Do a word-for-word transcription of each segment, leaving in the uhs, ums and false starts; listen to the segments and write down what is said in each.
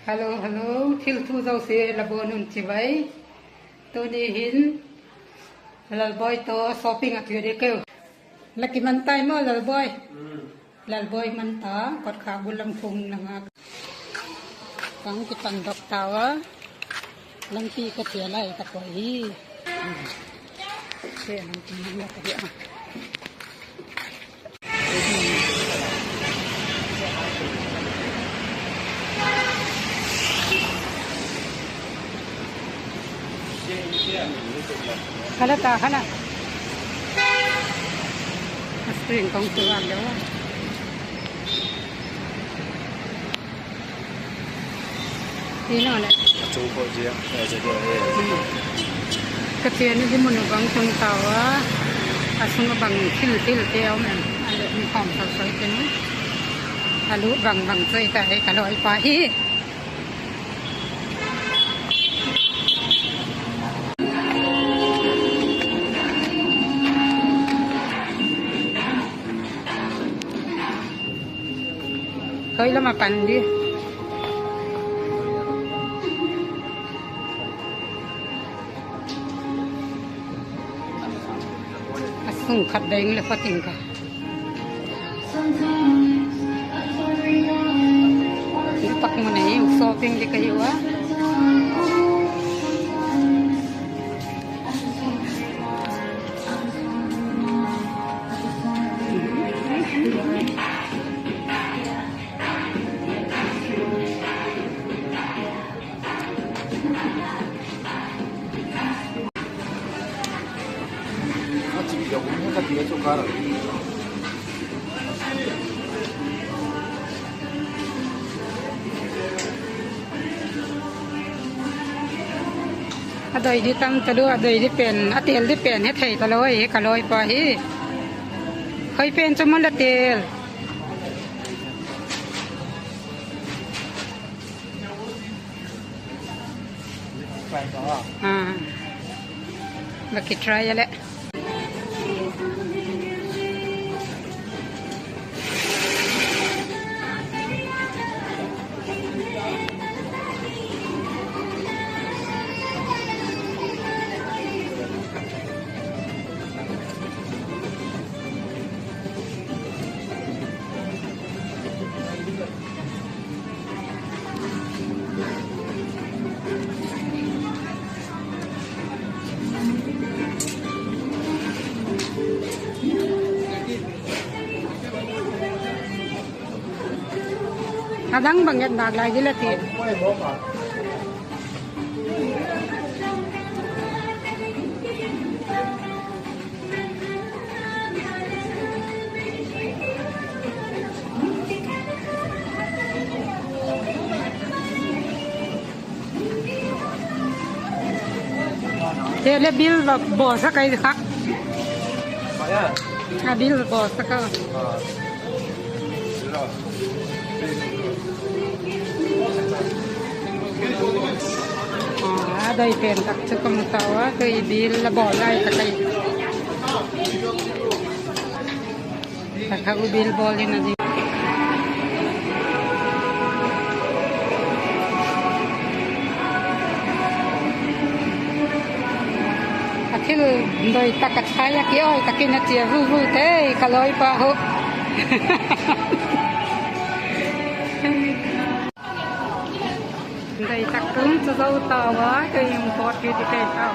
Hello, hello, thil thu zosia la bawn un chibai. Tuni hin Lalboi tawh shopping ah chia ding keu. La kiman tai maw, Lalboi? Lalboi man ta, kotkhak bul lam phung lang a. Ka hung kipandok tau a, lampi ka chia lai ka koi hi. Chia lam kiman la ka hi a. Khala ta khala. A screen kong chu vak deu a. Ti no le. A chung pawh zia, eh, zia deu e. Hmm. Ka chia ni di mun u bang tung tau a. A sung a bang thil thil te um em. A le mi khawm thak soi te ni. A lu bang bang choi ta he ka lawipa hi. Hoi lam a pan di. A sung khat deng le kha ting ka. Ni tak mun ei shopping di ka hiu a. A doi di tam talu, a doi di pen, a tel di pen he thei talo hi ka lawipa hi. Hoi pen chu mun la tel. Ah, va kitry a le. A dang bang et nak lai di la ti. Te le bill va bawl sak ai kha. A bill va bawl sak a. A doi pen tak chu ka mu tau a, kei bill la bawl lai tak ai. Takha u bill bawl in a ding. A thil doi tak a thai a ki oi takin a chia vu vu te ka lawipa hu. Doi tak tung chu zo tau a, kei hung pawt kit i kei tau.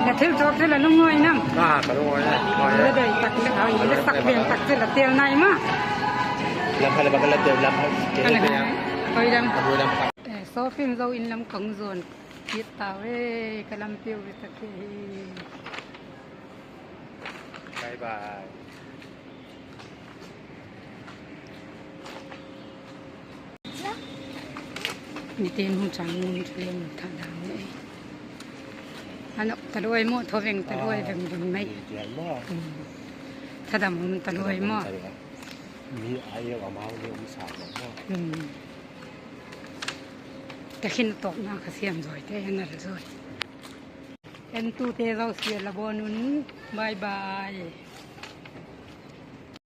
La thil zawk chu la lungngai nam? A, ka lungngai a. La doi tak le, a, la sak ven tak chu la tel nai ma. Lam khat le bang ka la tel lam khat. Ana ha. Hoi lam. Ka hoi lam khat. Eh, shopping zo in lam kong zuan kit tau e, ka lampiu i tak hi. Bye bye. Nitin hung chang mun chu lem thadam e. Anok taluai maw, thoveng taluai veng veng mai. Thadam um taluai maw. Mi ai amau ni um sa maw. Takhin tawkna kha siam zawi te, en al zawi. Entute zosia la bawn un, bye bye.